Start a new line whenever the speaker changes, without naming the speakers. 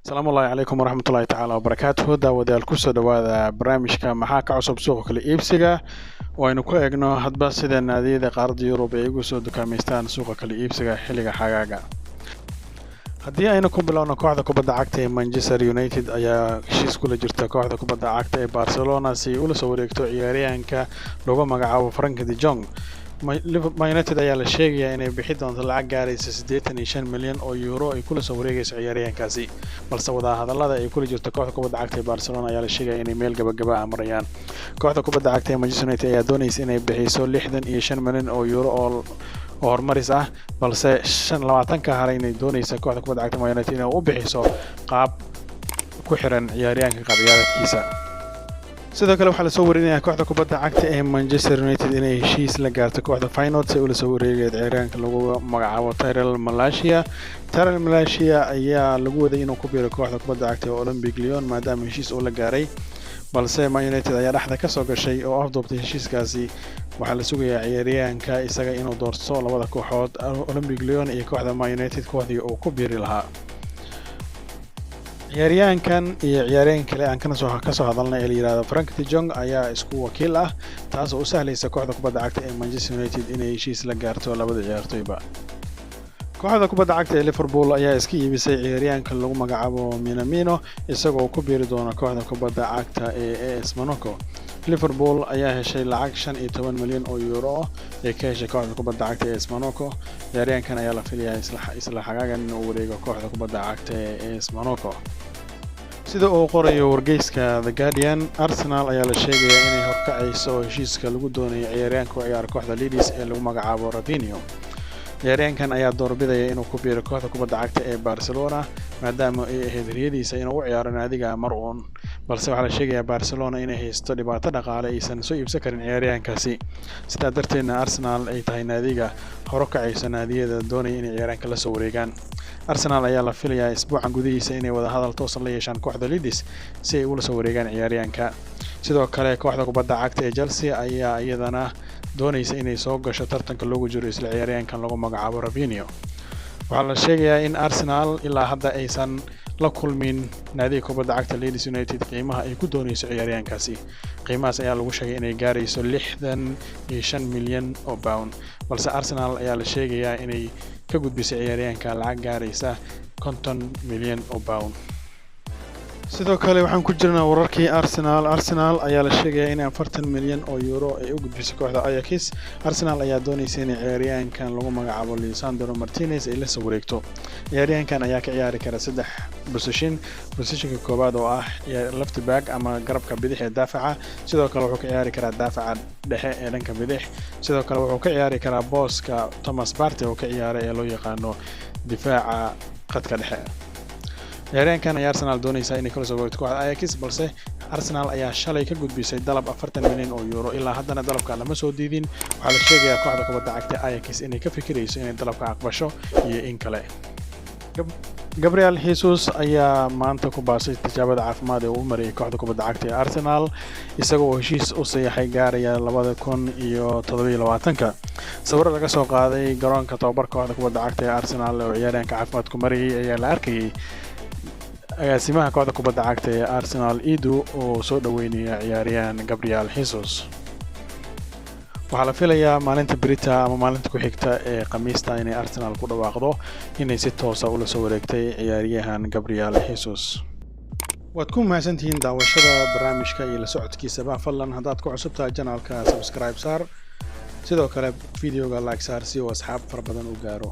Asalaamu ullahi calaykum waraxmatullahi tacaala wabarakaatuhu. Daawadayaal, kusoo dhowaada barnaamijka Maxaa ka cusub suuqa kala iibsiga, oo aynu ku eegno hadba sida naadiyada qaaradda Yurub ay ugu soo dukaameystaan suuqa kala iibsiga xilliga xagaaga. Haddii aynu ku bilowno, kooxda kubadda cagta ee Manchester United ayaa heshiis kula jirta kooxda kubadda cagta ee Barcelona si ay ula soo wareegto ciyaaryahanka lagu magacaabo Frenkie de Jong. Man United ayaa la sheegayaa inay bixi doonto lacag gaaraysa 85 milyan oo euro ay kula soo wareegayso ciyaaryahankaasi, balse wadahadallada ay kula jirto kooxda kubadda cagta ee Barcelona ayaa la sheegaya inay meel gabagaba ah marayaan. Kooxda kubadda cagta ee Manchester United ayaa doonaysa inay bixiso 65 milyan oo euro oo horumaris ah, balse shan labaatanka hore inay doonaysa kooxda kubadda cagta Man United inay u bixiso qaab ku xiran ciyaaryahanka qaab ciyaareedkiisa. Sidoo kale, waxaa lasoo warinayaa kooxda kubadda cagta ee Manchester United inay heshiis la gaarto kooxda Feyenoord si ay ula soo wareegeed ciyaaryahanka lagu magacaabo Tyrell Malacia. Tyrell Malacia ayaa lagu waday inuu ku biiro kooxda kubadda cagta ee Olympique Lyon maadaama heshiis uu la gaaray, balse Man United ayaa dhexda ka soo gashay oo afduubtay heshiiskaasi. Waxaa la sugayaa ciyaaryahanka isaga inuu doorto labada kooxood, Olympique Lyon iyo kooxda Man United, kooxdii uu ku biiri lahaa. Ciyaaryahankan iyo ciyaaryahan kale aan kana soo kasoo hadalnay ee la yihahdo Frenkie de Jong ayaa isku wakiil ah, taas oo u sahlaysa kooxda kubadda cagta ee Manchester United inay heshiis la gaarto labada ciyaartoyba. Kooxda kubadda cagta ee Liverpool ayaa iska iibisay ciyaaryahanka lagu magacaabo Minamino, isagoo ku biiri doona kooxda kubadda cagta ee AS Monaco. Liverpool ayaa heshay lacag 15 milyan oo euro ah ee ka heshay kooxda kubadda cagta ee AS Monaco. Ciyaaryahankan ayaa la filayaa isla xagaagan inuu wareego kooxda kubadda cagta ee AS Monaco. Sida uu qorayo wargeyska The Guardian, Arsenal ayaa la sheegayaa inay horkacayso heshiiska lagu doonayo ciyaaryahanka u ciyaara kooxda Leeds ee lagu magacaabo Raphinha. Ciyaaryahankan ayaa doorbidaya inuu ku biiro kooxda kubadda cagta ee Barcelona, maadaama ay ahayd riyadiisa inuu u ciyaaro naadiga mar uun, balse waxaa la sheegayaa Barcelona inay haysto dhibaato dhaqaale, aysan soo iibsan karin ciyaaryahankaasi. Sidaa darteedna Arsenal ay tahay naadiga horo kacaysa naadiyada doonaya inay ciyaaryahanka la soo wareegaan. Arsenal ayaa la filayaa isbuucan gudihiisa inay wadahadal toosan la yeeshaan kooxda Leeds si ay ula soo wareegaan ciyaaryahanka. Sidoo kale, kooxda kubadda cagta ee Chelsea ayaa iyadana doonaysa inay soo gasho tartanka loogu jiro isla ciyaaryahankan lagu magacaabo Raphinha. Waxaa la sheegayaa in Arsenal ilaa hadda aysan la kulmin naadiga kubadda cagta Leeds United qiimaha ay ku doonayso ciyaaryahankaasi. Qiimahaas ayaa lagu sheegay inay gaarayso 65 milyan oo pound, balse Arsenal ayaa la sheegayaa inay ka gudbisay ciyaaryahanka lacag gaaraysa 50 milyan oo pound. Sidoo kale, waxaan ku jirnaa wararkii Arsenal. Arsenal ayaa la sheegayaa in 40 milyan oo euro ay u gudbisay kooxda Ajax. Arsenal ayaa doonaysa inay ciyaaryahankan lagu magacaabo Lisandro Martinez ay la soo wareegto. Ciyaaryahankan ayaa ka ciyaari kara saddex position: positionka koowaad oo ah left back ama garabka bidix ee daafaca, sidoo kale wuxuu ka ciyaari karaa daafaca dhexe ee dhanka bidix, sidoo kale wuxuu ka ciyaari karaa booska Thomas Partey oo ka ciyaara ee loo yaqaano difaaca khadka dhexe. Ciyaaryahankan ayaa Arsenal doonaysaa inay kala soo wareegto kooxda Ajax, balse Arsenal ayaa shalay ka gudbisay dalab 40 milyan oo euro. Ilaa haddana dalabka lama soo diidin. Waxaa la sheegayaa kooxda kubadda cagta Ajax inay ka fikirayso inay dalabka aqbasho iyo in kale. Gabriel Jesus ayaa maanta ku baasay tijaabada caafimaad ee uu u marayay kooxda kubadda cagta ee Arsenal, isaga oo heshiis u saxiixay gaaraya 2027-ka. Sawiro laga soo qaaday garoonka tababarka kooxda kubadda cagta ee Arsenal oo ciyaaryahanka caafimaadku marayay ayaa la arkayay agaasimaha kooxda kubadda cagta ee Arsenal, Edu, oo soo dhoweynaya ciyaaryahan Gabriel Jesus. Waxaa la filayaa maalinta berita ama maalinta ku xigta ee Khamiista inay Arsenal ku dhawaaqdo inay si toosa ula soo wareegtay ciyaaryahan Gabriel Jesus. Waad ku mahadsantihiin daawashada barnaamijka iyo la socodkiisaba. Fadlan, haddaad ku cusub tahay channelka, subscribe saar, sidoo kale videoga like saar si uu asxaab fara badan u gaaro.